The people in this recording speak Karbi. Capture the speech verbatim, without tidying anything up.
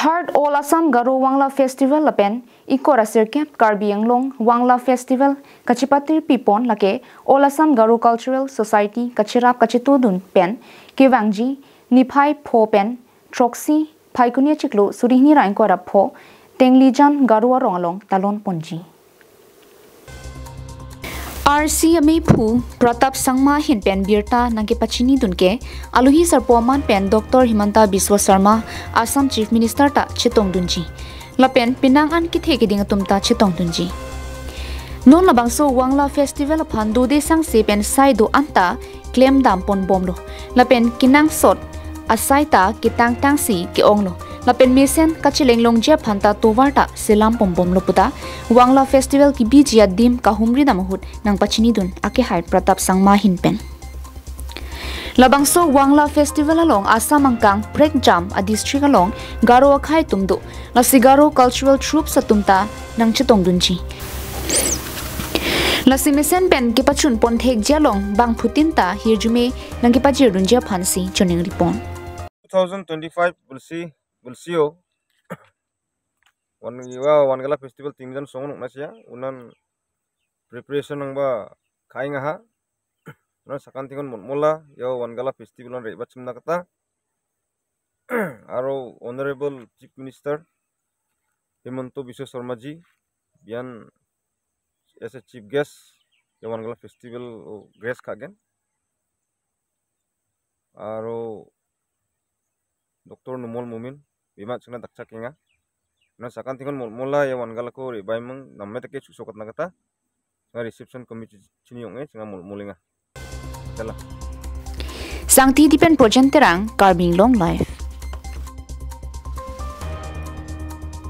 Third All Assam Garo Wangla Festival lapen ikora sirkep Karbi Anglong Wangla Festival kachipatir pipon lake All Assam Garo Cultural Society kachirap kachitudun pen kevangji niphai pho pen throksi Phaikuni achiklo suri hini ra ingkoi ra pho Tenglijan Garo arong along talon ponji. R C amei phu Pratap Sangma ahin pen birta nangkepachinidun ke alohi sarpo aman pen Doctor Himanta Biswa Sarma Assam Chief Minister ta chetongdunji. Lapen penang an kethe keding atum ta chetongdunji. Non labangso Wangla Festival aphan dode sangse pen sai do-an ta klemdam ponbomlo. Lapen kenangsot asai ta ketangtangsi ke-onglo. Lapen mesen kachelenglongji aphan ta tovar ta selam ponbomlo puta Wangla Festival kebiji adim kahumri dam ahut nangpachinidun akehai Pratap Sangma ahin pen. Labangso Wangla Festival along Assam angkang prekjam a-district along Garo akhei atum do. Lasi Garo Cultural Troupes atum ta nangchetongdunji. Lasi mesen pen kepachun ponthekji along bangphutin ta hirjume nangkepajirdunji aphansi choningri pon. Two thousand twenty-five bulsi, bulsio. Wan, wa, Wangala Festival Tenglijan song nung nasia, unan preparation nangba kaing aha. Unan sakan tingon motmola, yo Wangala Festival an rebat simna kata. Aro Honorable Chief Minister Himanta Biswa Sarma ji, bian as a chief guest, yo Wangala Festival o grace kagen. Aro Doctor Numal Momin, bimat singna dakchak kenga. Na sakan tingon motmola yo Wangala ko rebai mung, namme take chusokatna kata. Nga reception committee chini yong e, singa motmolinga. Jala. Sangti Dipen Projen Terang, Karbi Anglong Live.